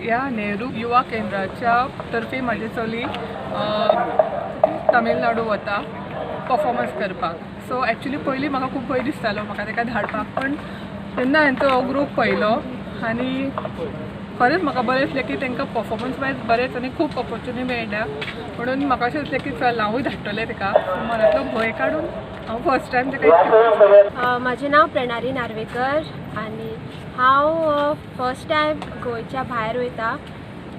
ह्या नेहरू युवा केंद्राच्या तर्फे म्हजें चली तमिळनाडू वता परफॉर्मन्स करपाक. सो एक्चुली पयलीं म्हाका खूब भंय दिसतालो म्हाका ताका धाडपाक, पण तेन्ना हांवें तो ग्रूप पळयलो आनी खरेंच म्हाका बरें दिसलें की तांकां परफॉर्मन्स वायज बरेंच आनी खूब ऑपॉर्चुनिटी मेळटा म्हणून म्हाका अशें दिसलें की चल हांवूय धाडटलें ताका. मनांतलो भंय काडून हांव फर्स्ट टायम ताका. म्हाजें नांव प्रणाली नार्वेकर आनी हांव फर्स्ट टायम गोंयच्या भायर वयता.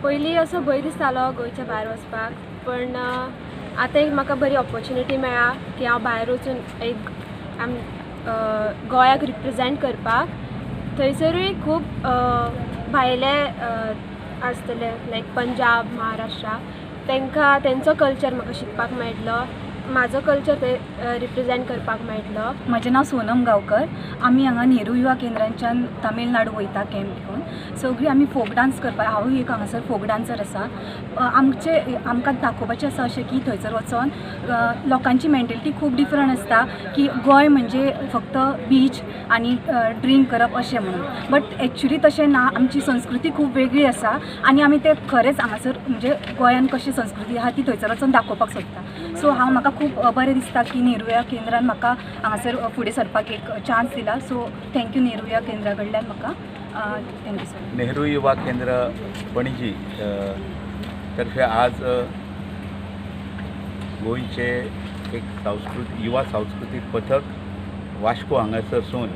पयलीं असो भंय दिसतालो गोंयच्या भायर वचपाक, पण आतां एक म्हाका बरी ऑपॉर्च्युनिटी मेळ्ळा की हांव भायर वचून एक गोंयाक रिप्रेजेंट करपाक. थंयसरूय खूब भायले आसतले लायक पंजाब, महाराष्ट्रा, तांकां तेंचो कल्चर म्हाका शिकपाक मेळटलो, म्हाजो कल्चर ते रिप्रेजेंट करपाक मेळटलो. म्हजें नांव सोनम गांवकर. आमी हांगा नेहरू युवा केंद्रांच्यान तमिळनाडू वयता कॅम्प घेवन. सगळीं आमी फोक डांस करपाक. हांवूय एक हांगासर फोक डांसर आसा. आमचे आमकां दाखोवपाचें आसा अशें की थंयसर वचोन लोकांची मेंटेलिटी खूब डिफरंट आसता की गोंय म्हणजे फक्त बीच आनी ड्रिंक करप अशें म्हणून, बट एक्चुली तशें ना. आमची संस्कृती खूब वेगळी आसा आनी आमी ते खरेंच हांगासर म्हणजे गोंयान कशी संस्कृती आसा ती थंयसर वचोन दाखोवपाक सोदता. सो हांव म्हाका खूब बरें दिसता की नेहरू युवा केंद्रान म्हाका हांगासर फुडें सरपाक एक चान्स दिला. So thank you Nehru Yuva केंद्रा कडल्यान म्हाका. Thank you sir. Nehru Yuva Kendra Panaji तर्फे आज गोंयचे एक सांस्कृतीक युवा सांस्कृतीक पथक वास्को हांगासरसून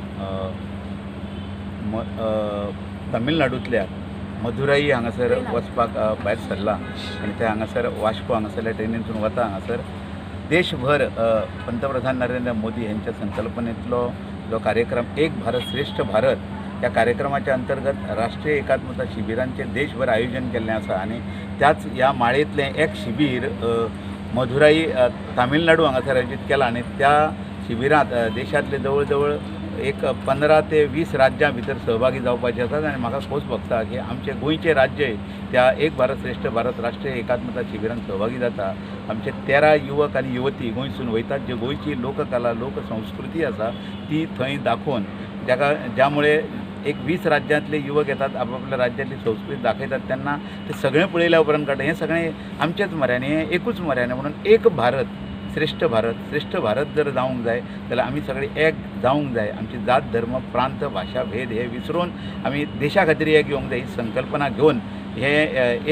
तमिळनाडूंतल्या मदुराई हांगासर वचपाक भायर सरला आनी ते हांगासर वास्को हांगासरल्या ट्रेनींतून वता. हांगासर देशभर पंतप्रधान नरेंद्र मोदी यांच्या संकल्पनेतलो जो कार्यक्रम एक भारत श्रेष्ठ भारत ह्या कार्यक्रमाच्या अंतर्गत राष्ट्रीय एकात्मता शिबिरांचे देशभर आयोजन केल्लें आसा आनी त्याच ह्या माळेंतलें एक शिबीर मदुराई तामिळनाडू हांगासर आयोजीत केलां आनी त्या शिबिरांत देशांतले जवळ जवळ एक 15 ते 20 राज्यां भितर सहभागी जावपाचे आसात आनी म्हाका खोस भोगता की आमचे गोंयचे राज्य त्या एक भारत श्रेष्ठ भारत राष्ट्रीय एकात्मता शिबिरांत सहभागी जाता. आमचे 13 युवक आनी युवती गोंयसून वयतात जे गोंयची लोककला लोकसंस्कृती आसा ती थंय दाखोवन जाका ज्यामुळे एक 20 राज्यांतले युवक येतात, आपापल्या राज्यांतली संस्कृती दाखयतात तेन्ना ते सगळें पळयल्या उपरांत कळटा हें सगळें आमचेंच मरे आनी हें एकूच मरे आनी म्हणून एक भारत श्रेष्ठ भारत श्रेष्ठ भारत जर जावंक जाय जाल्यार आमी सगळे एक जावंक जाय. आमची जात धर्म प्रांत भाशा भेद हे विसरून आमी देशा खातीर एक येवंक जाय ही संकल्पना घेवन हे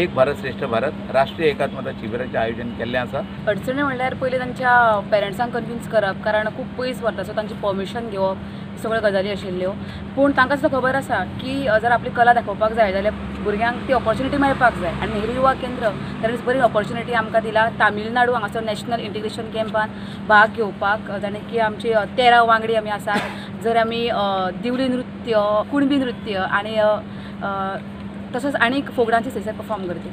एक भारत श्रेष्ठ भारत राष्ट्रीय एकात्मता शिबिराचें आयोजन केल्लें आसा. अडचणी म्हणल्यार पयलीं तांच्या पेरंट्सांक कन्विन्स करप, कारण खूब पयस व्हरता, सो तांची परमिशन घेवप सगळ्यो गजाली आशिल्ल्यो. पूण तांकां सुद्दां खबर आसा की जर आपली कला दाखोवपाक जाय जाल्यार भुरग्यांक ती ऑपॉर्च्युनिटी मेळपाक जाय आनी नेहरू युवा केंद्र ताणें बरी ऑपॉर्च्युनिटी आमकां दिला तामिळनाडू हांगासर नॅशनल इंटिग्रेशन कॅम्पान भाग घेवपाक, जाणें की आमची 13 वांगडी आमी आसात. जर आमी दिवली नृत्य, कुणबी नृत्य आनी तसोच आनीक फोक डांसीस थंयसर परफॉर्म करता.